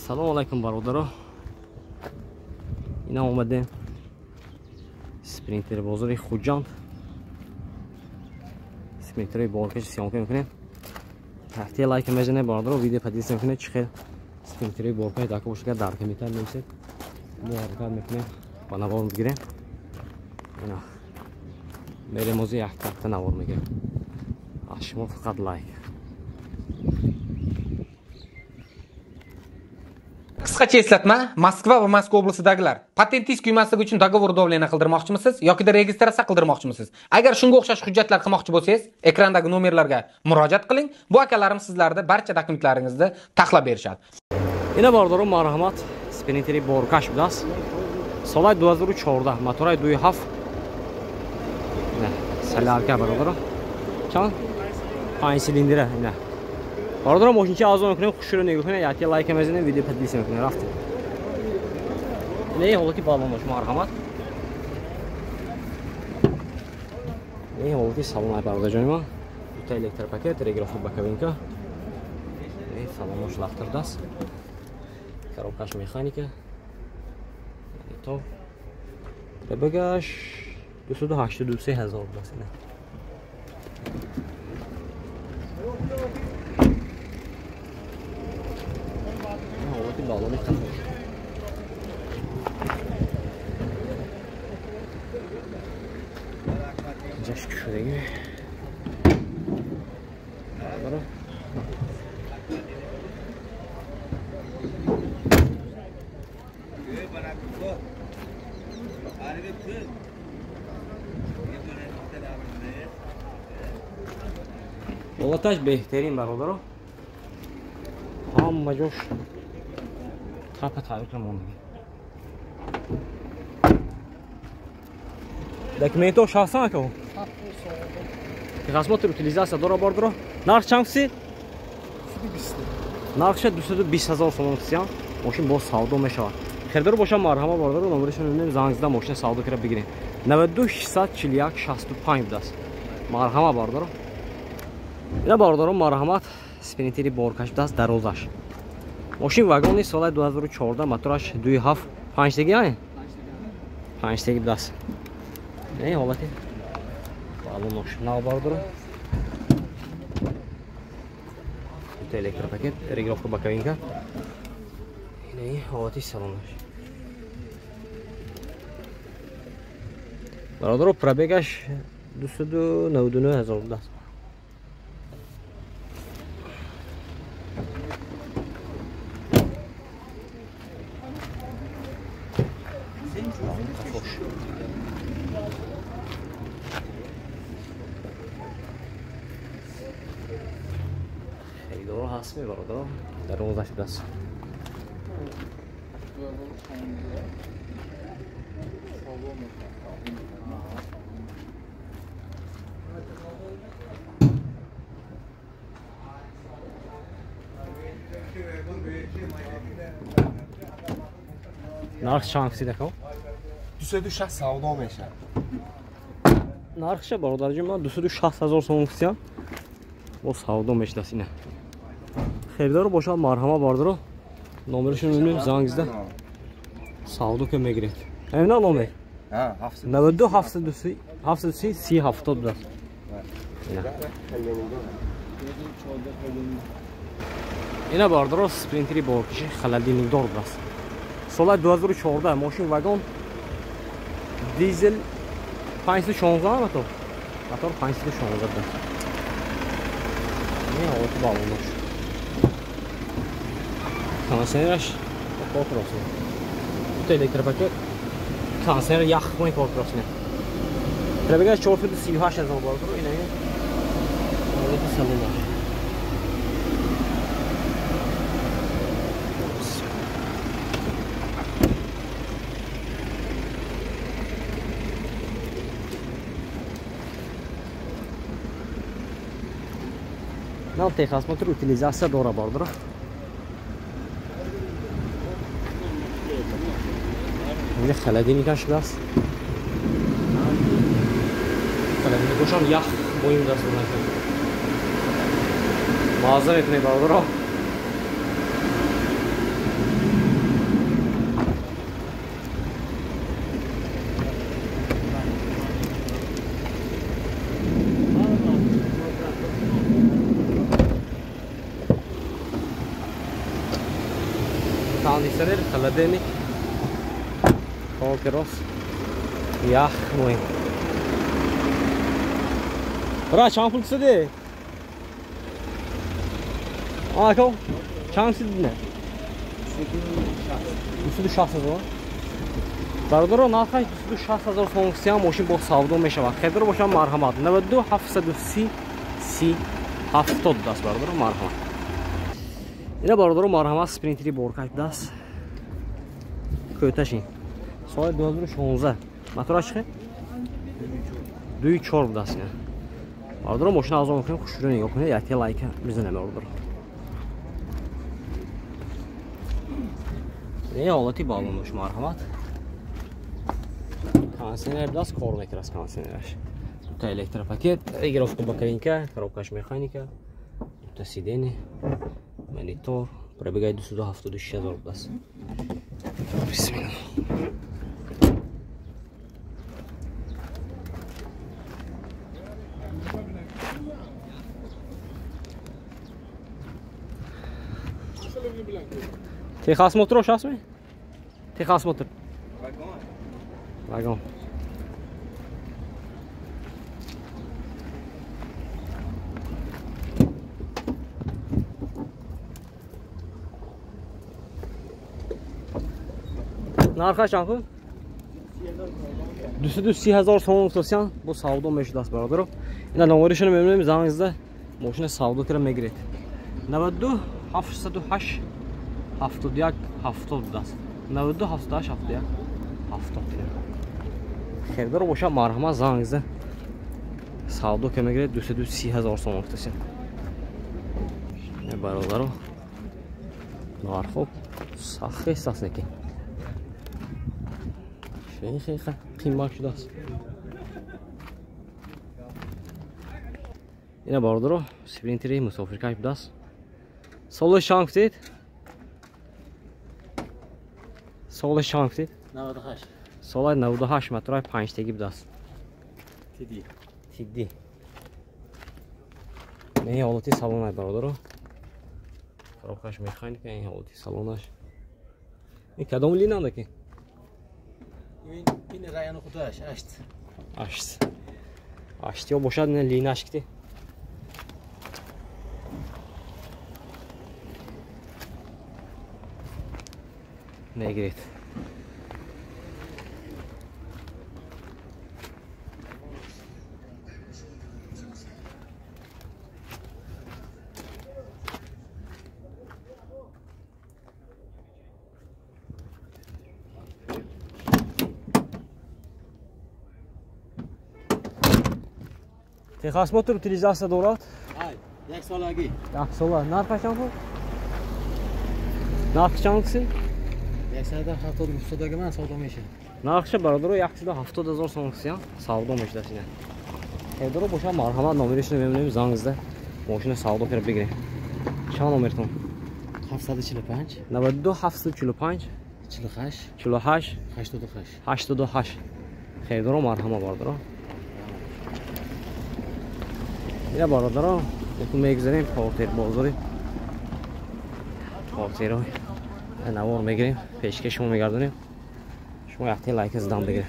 Салом алайкум бародаро. Ина омадем Спринтер бозори Хуҷанд. Спринтери боркаш съёмка мекунем. Ҳафтаи лайк мезанед бародаро, видео поделиться мекунед, чӣ хел спринтери боркаш дака бошад, дар комментар нависед. Мо ҳаракат мекунем ба навор мегирем. Ина мерем ози як ҳафта навор мегирем. Аз шумо фақат лайк. Qisqacha eslatma, Moskva va Moskva oblastdagilar patentingiz kuymasligi uchun договор давления qildirmoqchimisiz yoki registratsiya qildirmoqchimisiz? Agar shunga o'xshash hujjatlar qilmoqchi bo'lsangiz, ekrandagi nomerlarga murojaat qiling. Bu akalarimiz sizlarni barcha dokumentlaringizni taxlab berishadi. Ина бародарон, марҳамат, Спринтери боркаш будааст. Солаи 2014, моторай 2.7. Ина, солярка бародарон. Чанд? 5 силиндра, ина. Бародарон, мошинча азон мекунем, хушро нигоҳ кунед, якте лайк мезанем, видео поделиться мекунем. Рафтем. Не ҳолати балонош, марҳамат. Не ҳолати салон ай бародарҷони ман. Дута электропакет, регулировка боковинка. Не салонош лафтирдааст. Коробкаш механика. То пробегаш 283 ҳазор будааст. Ҳолати балони қафош. Инҷаш кушодагӣ. Бародаро. Ҳолаташ беҳтарин бародаро. Ҳама ҷош тапа таърихро мондагӣ. Документҳо шахсан ака? Техосмотр утилизация дора бародаро. Нарх чанд фисид? Нархша 220 ҳазор сомон фисиям. Мошин боз савдо мешавад. Харидор бошад, марҳама бародаро, номерашро мебинем, занг зада мошина савдо кара бигирем. 92 641 65 будааст. Марҳама бародаро. Ина бародаро, марҳамат, Спринтери боркаш будааст, дарозаш. Мошин вагони солаи 2014, мотораш 2.7, 5 теги ай? 5 теги будааст. Не ҳолати балонош нав бародаро. Дута электропакет, регулировка боковинка. Ина ҳолати салонаш. Бародаро, пробегаш 299 ҳазор будааст. Харидоро ҳаст ми бародаро, дарозаш будааст. Нарх чанд фисид ака? 260 савдо мешавад. Нархша бародарҷон ман 260 ҳазор сомон фисиям. Бо савдо мешудааст ина. Харидоро бошад, марҳама бародаро, номерашро мебинем, занг зада савдо ки мегиред. Ҳамина номер? 92 730 730 70 будааст. Ина бародаро, Спринтери боркаши холодильникдор будааст. Солаи 2014, мошин вагон, дизел 516 мотор. Мотор 516 будааст. Не ҳолати балонош. Кондиционераш кор кардааст. Дута электропакет, кондиционер яхмои кор кардааст. Пробегаш 438 ҳазор бародаро, ина ҳолати салонаш. Нав техосмотр утилизация дора бародаро. Инҷа холодильникаш будааст. Холодильникошам ях боим будааст. Маза мекунед бародаро. Кондиционер, холодильник. Холкерос. Ях мой. Бра, чанд пул кисади? Ака, чанд кисади не? 260 ҳазор. Бародаро, нархаш 260 ҳазор сомон кисиям мошин бо савдо мешавад. Хелдор бошам марҳамат. 92 730 30 70 даст бародаро, марҳамат. Ина бародаро, марҳамат, спринтери боркаш даст. Кӯташин. Соли 2016. Мотораш чӣ? 2.4 даст ина. Бародаро, мошина аз он мекунем, хушрӯ нигоҳ кунед, якте лайка бизанем бародаро. Ин ҳолати балонош марҳамат. Кондиционер даст кор мекунад кондиционераш. Дута электропакет, регулировка боковинка, коробкаш механика, дута сиденье, монитор, пробегай 276 ҳазор даст. Бисмиллаҳ. Техосмотр ҳаст ми? Техосмотр. Вагон. Нархаш чанд пул? 230 ҳазор сомон гуфтасян, бо савдо мешудааст бародаро. Ина номерашро мебинем, занг зада мошина савдо кара мегиред. 92 708 71 70 даст. 92 708 71 70. Хелдор боша марҳамат, занг зада савдо ка мегиред 230 ҳазор сомон гуфтасян. Бародаро, нархо сахт аст неки. Хеле хеле қимат шудааст. Ина бародаро, спринтери мусофиркаш будааст. Солаш чанд гуфтед? Солаш чанд гуфтед? 98. Солаи 98 моторай панҷтагӣ будааст. Тиди. Тиди. Ин ҳолати салонай бародаро. Коробкаш механика, ин ҳолати салонаш. Ин кадом линанда ки? Ин райони худаш, 8. 8. 8 ё бошад, ин линаш кити. Мегиред. Техосмотр утилизация дорад? Ай, як солагӣ. Як сола. Нархаш чанд пул? Нархи чанд киси? 170 ман савдо мешавад. Нархша бародаро 170 ҳазор сомон киси савдо мешудааст ина. Хелдоро боша марҳамат, номерашро мебинем, занг зада мошина савдо кара бигирем. Чанд номертон? 745 92 745 48 48 88 88. Хелдоро марҳамат бародаро. Ина бародаро, якун мегузарем портер бозори. Портеро навор мегирем, пешкаш шумо мегардонем. Шумо якте лайк задан бигиред.